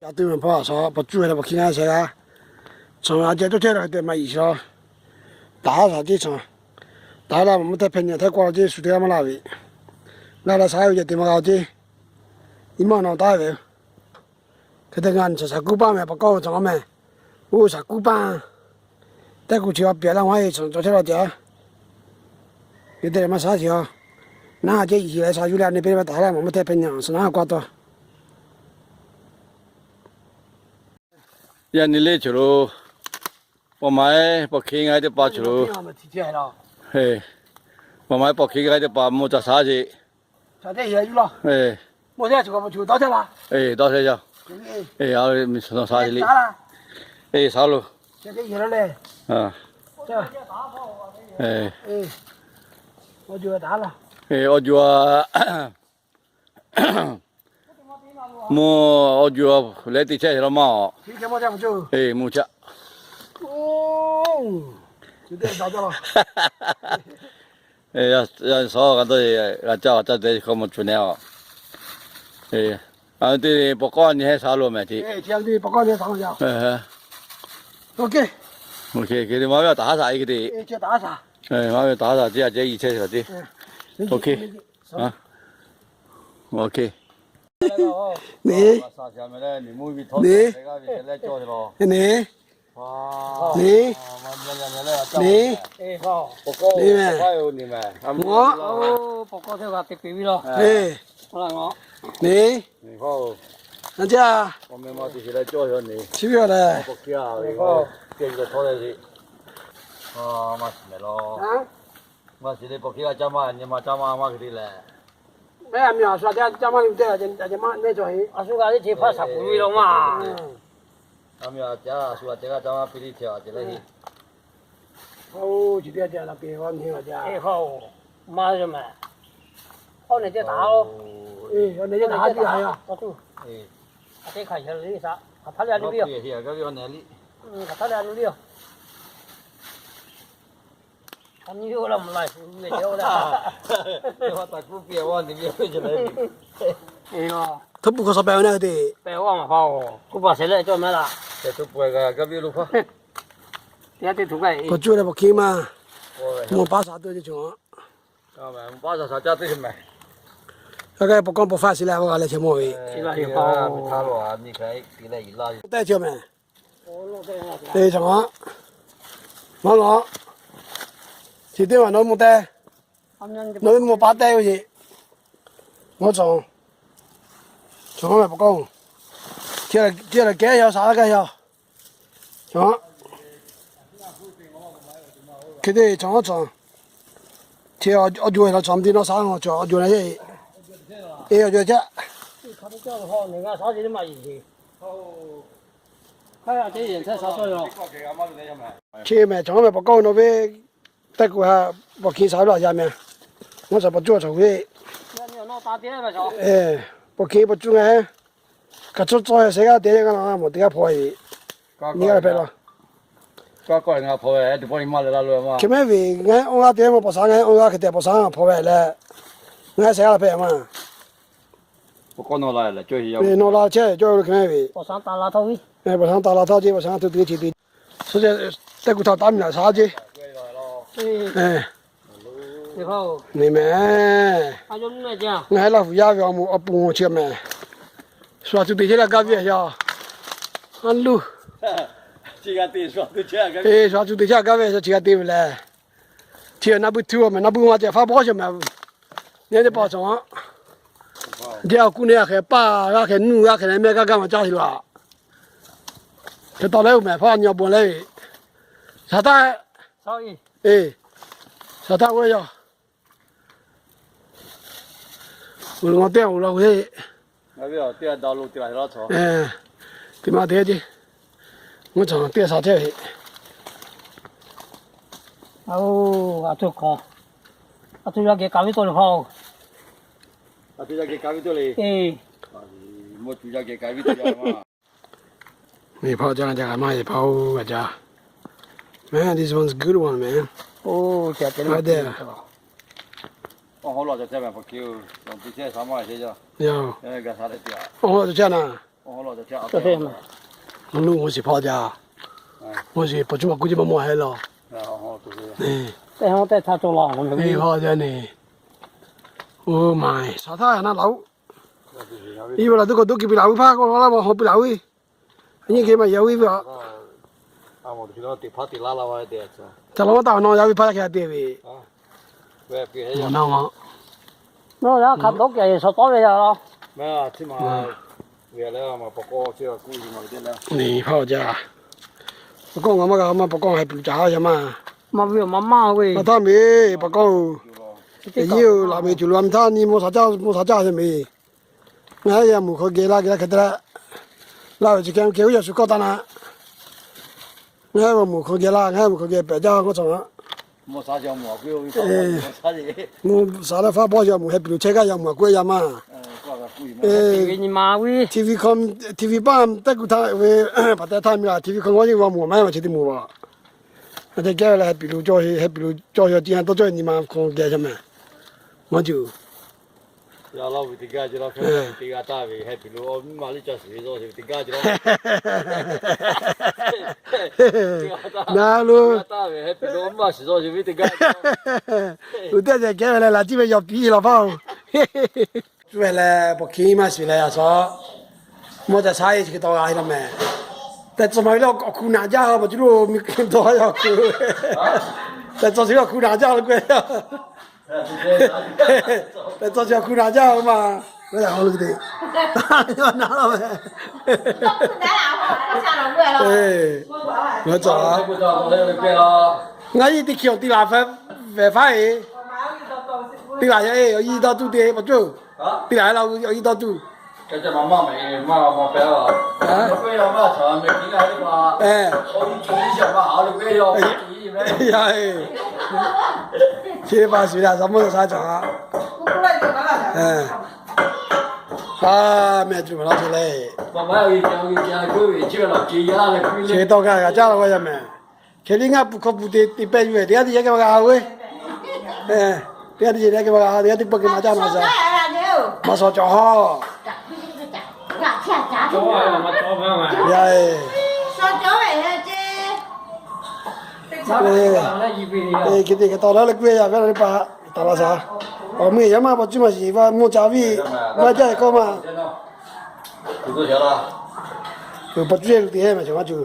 Yaꞈ tuˬ maˬ hpawˇ a shaꞈ paw cuˇ leh paw hkiˇ ngaˇ sheh g'aˇ, chaw a ceh cawˇ chehˇ la ve te maˇ yiˍ shaw. Taˍ haˉ shaˍ ceˇ chaw, taˍ haˉ la maˬ mvuhˇ teˇ hpehˇ nyi hteˇ k'aw la ceˇ shu teˇ g'aˇ maˇ laˇ ve. Ngaˬ la shaˍ ve ceh te maˇ g'a ceˇ. Iˉ maˇ nawˬ taˍ ve. Hk'e te ngaˬ shaˍ shaˍ kuˉ paˇ meh, paw kawˇ cawˬ meh. Oˇ shaˍ kuˉ paˇ. Teˇ kuˬ chi a piˍ laˇ maˇ e cawˬ chehˇ la ceˇ. Hk'e te leh maˇ shaˉ sheˍ a. Naˉ ceˇ yiˍ leh sha yuˇ leh a ne pe ve taˍ haˉ la maˬ mvuhˇ teˇ hpehˇ nyi a shaˍ naˉ k'aw taw. Yaꞈ nyi le chaw lo, paw maˍ paw hkiˇ ngaˇ teˇ hpaˍ chaw lo, paw maˍ paw hkiˇ ngaˇ teˇ hpaˍ mvuhˇ ca shaˉ sheˍ. Dawˇ sheˍ yaˇ. Shaˉ sheˍ le. Shaˉ lo. Awˬ juˬ a, mvuhˇ awˬ juˬ leh teˇ chehˇ la maˇ a. Mvuhˇ caˆ. Yaˇ shaw g'a dawˇ g'a caˇ g'a caˇ te hkawˇ mawˬ cuˬ neh a. A teˇ paw kawˇ nyi heˆ shaˉ lo meh tiꞈ. Maˇ ve taˍ haˉ shaˍ e hk'e te. Maˇ ve taˍ haˉ shaˍ ceˇ a ceh yi chehˇ shaˍ ceˇ. Ni, ni, ni, ni meh, ni, a jaˇ, chi ve a lehˬ, maˇ shiˍ le, paw hkiˇ g'a caˇ maˇ nyi ma caˇ maˇ maˇ hk'e te leh, mehˆ a miˬ a shu a te caˇ maˇ nyi te a ceh maˇ nehˇ cawˬ heˆ. A shu g'a teˇ ceuˬ hpaˇ shaˍ puˍ ve law maˇ. A miˬ a caˇ a shu a ceh g'a caˇ maˇ piˇ teˇ ceuˬ a ceh leh heˆ. Oˇ, chi teˇ g'aˇ te a la pehˬ g'a nyi a jaˇ. Maˇ ve mehˍ. Awˬ nehˬ teˇ taˍ oˬ. Awˬ nehˬ teˇ taˍ a tuˬ. A teˇ hk'aˬ yehˬ le sa, hk'aˬ htaˇ le a nu liˇ. Hk'aˬ htaˇ le a nu liˇ a. Hk'aˬ nyi oˇ la mvuhˬ la shu ve ceh oˇ le. Htaˇ puiˉ hk'aw sha pehꞈ ve naˇ te. Pehꞈ oˇ maˬ hpaˇ oˬ, kuˇ paˍ shehˍ leh cawˇ meh laˇ. Paw cuˇ leh paw hkiˇ maˇ, mvuhˇ paˉ sha tuˬ ceh cawˬ. Ka kaˇ paw kawˇ paw faˇ shiˍ leh g'a leh chehˇ mawˬ ve. Teˇ ceuˬ meh. Te cawˬ a. Maˇ lawˬ. Chi teˇ maˬ nawˬ mvuhˇ tehˇ, nawˬ ve mvuhˇ paˉ tehˇ ve ce. Ngaˬ cawˬ, cawˬ meh paw kawˇ. Chi lehˬ kehˉ yaw sha kaˇ yaw. Hk'e te cawˬ a cawˬ. Chi awˬ juˬ la cawˬ meh te nawˬ sha cawˬ awˬ juˬ la e. E awˬ juˬ caˇ. Chi meh cawˬ meh paw kawˇ nawˬ ve teˇ kuˬ ha paw hkiˇ sha ve laˇ yaˇ meh. Ngaˬ cawˬ paw cuˇ cawˬ ve. Paw hkiˇ paw cuˇ ngaˬ kaꞈ cawˇ cawˇ shehˍ g'aˇ te g'aˇ la mawˬ teˇ g'aˇ hpaw ve. Nyi g'aˇ hpehꞈ la. Hk'e mehˉ ve ngaˬ awˇ g'aˇ te mawˬ paw sha ngaˬ awˇ g'aˇ hk'e te paw sha hpaw ve leh, ngaˬ shehˍ g'aˇ la hpehꞈ maˇ. Nawˬ la chehˇ cawˇ ve hk'e mehˉ ve. Paw sha taˍ la htawˇ ceˇ, paw sha tuˬ te ce te. Teˇ kuˬ htaꞈ taˉ miˬ laꞈ shaˉ ceˇ. Ni meh. Ngaˬ hui Laˇ huˍ yaˇ ve awˬ moˍ awˬ pon chi meh. Shu a tuˬ te chehˇ la gaˇ ve a yaˇ. A luˇ. Shu a tuˬ te chehˇ gaˇ ve chi g'a te ve lehˬ. Chi naˇ buiˇ htuˇ meh, naˇ buiˇ maˇ ceh faˉ bawˇ cawˬ meh. Nyi teˇ paw cawˬ a. Jeˇ awˬ kuˉ neˇ g'a hk'e paˇ g'a hk'e nuˇ g'a hk'e leh mehˆ gaˇ gaˇ maˇ caˇ sheˍ laˬ. Hk'e taw leh oˇ meh hpaˇ nyi awˬ bon leh ve. Shaˍ taˇ, e, shaˍ taˇ oˇ ve yaˇ. Uˬ, ngaˬ teˇ g'aˇ uˬ la ve. Te maˇ te ce. Ngaˬ cawˬ teˇ g'aˇ sha chehˇ ve. A, a tuˬ yaˇ geh kaꞈ viˉ tawˆ le hpaˇ oˬ. Mvuhˇ cuˬ yaˇ geh kaꞈ viˉ tawˆ le. Mvuhˇ cuˬ yaˇ geh kaꞈ viˉ tawˆ le. Meh hpaˇ jaˇ jaˇ maˇ heˆ hpaˇ oˬ g'a jaˇ. Man, this one's good one, man. Right there. Awˬ hawˉ lo cawˬ chehˇ na. Ngaˬ nuˇ ngaˬ shiˍ hpaˇ jaˇ. Ngaˬ shiˍ paˍ cuˇ maˬ kuˇ ceˇ maˇ mawˬ heh law. Teˇ ha teˇ htaˇ cawˬ la. Hpaˇ jaˇ neˇ. Oˇ maˬ, shaˍ htaˇ na laˬ oˇ. Iˉ ve laˬ tuˬ k'awꞈ doˇ kiˬ piˇ laˬ ve hpaˇ k'o, laˇ maˬ haw piˇ laˬ ve. Nyiˇ geh maˬ yaꞈ uiˉ ve aꞈ. Ca law maˇ taˍ nawˬ yaꞈ ve hpaˇ yaˇ hk'e te ve. Nawˬ na, nawˬ yaˇ hk'a dawˇ kehˬ shaˍ tawˉ ve yaˇ law. Hpaˇ jaˇ. Paˍ kawˆ ngaˬ maˇ g'a maˇ, paˍ kawˆ heh piˍ luˬ caˇ ha yaˇ maˇ. Maˇ ve maˇ maˇ ve. Maˇ htaˇ miˬ paˍ kawˆ-oˬ, yiˇ-oˬ, laꞈ meh cuˬ lo a miˬ htaˇ nyi mawˇ shaˍ caˇ, mawˇ shaˍ caˇ yaˇ miˬ. Ngaˬ hui yaˇ mawˬ hk'aw geh laˇ geh laˇ hk'e te leh, laˇ ve chi kehˬ ve oˇ yaˇ shu kawˆ taˇ na. Ngaˬ hui g'a mawˬ hk'aw geh laˇ, ngaˬ hui mawˬ hk'aw geh pehꞈ jaˇ k'oˆ tcuh. Mawˇ shaˍ leh faˉ bawˇ yaˇ mawˬ heh piˍ luˬ chehˇ gaˇ yaˇ mawˬ a k'oˆ yaˇ maˇ. TV hk'aw, TV paˇ tehˉ kuˬ htaˇ ve, hpaˍ tehˉ htaˇ miˬ laˬ TV hk'aw ngaw yeˇ g'a mawˬ maˇ maˇ chi teˇ moˍ a. A te kehˉ ve leh heh piˍ luˬ cawˇ, heh piˍ luˬ cawˇ yaw ti na tawˇ cawˇ nyi ma hk'aw geh chaw meh. Ngaˬ juˬ na lo. Uˉ teˇ ceh kehˉ ve leh laˬ ciˇ ve yaw piˇ law paˇ-oˬ. Cuˇ ve leh paw hkiˇ maˇ shiˍ leh yaꞈ shaw. Mawˇ ca shaˉ e chi hk'e taw g'a heˆ law meh. Tehꞈ tcuh maˬ ve leh awˬ hkuˇ naꞈ jaˇ ha, paˍ cuˇ lo mi hk'e taw yaˇ awˬ hkuˇ. Tehꞈ tcuh chi ve awˬ hkuˇ naꞈ jaˇ lo k'o, tehꞈ tcuh chi awˬ hkuˇ naꞈ jaˇ ma. Ve a lo te, na laˇ meh. Ngaˬ tcuh, ngaˬ yiˇ teˇ hkiˬ awˬ ti laˬ ve faˉ e. Teˇ laˬ yaˇ e awˬ yiˇ dawˇ tuˬ te paˍ cuˇ. Teˇ laˬ yaˇ la awˬ yiˇ dawˇ tuˬ. Yaˇ e, chi pa shiˍ la sa mawˇ sa shaˉ caꞈ a. A, meh tuˬ maˬ la te le. Chi tawˇ g'a g'a caˇ la g'a yaˇ meh. Hk'e liˇ ngaˇ puˬ hkawˇ puˬ te te pehˇ yuˬ ve teˇ g'aˇ teˇ yanˇ geh maˇ g'a ve. Teˇ g'aˇ teˇ yanˇ geh maˇ g'a, teˇ g'aˇ teˇ pawˆ geh maˇ caˇ maˇ sa. Maˇ shaw cawˬ hawˇ. Yaˇ e, hk'e te hk'e taw la leh kuˇ e yaˇ ve la teˇ hpaˍ taˍ la sa. Awˬ meh yaˇ maˇ paˍ cuˇ maˬ shiˍ va mawˇ ca viˇ maˇ jaˇ e kawˇ maˇ. Paˍ cuˇ yaˇ lo te hehˉ maˬ chaw maˇ cuˇ.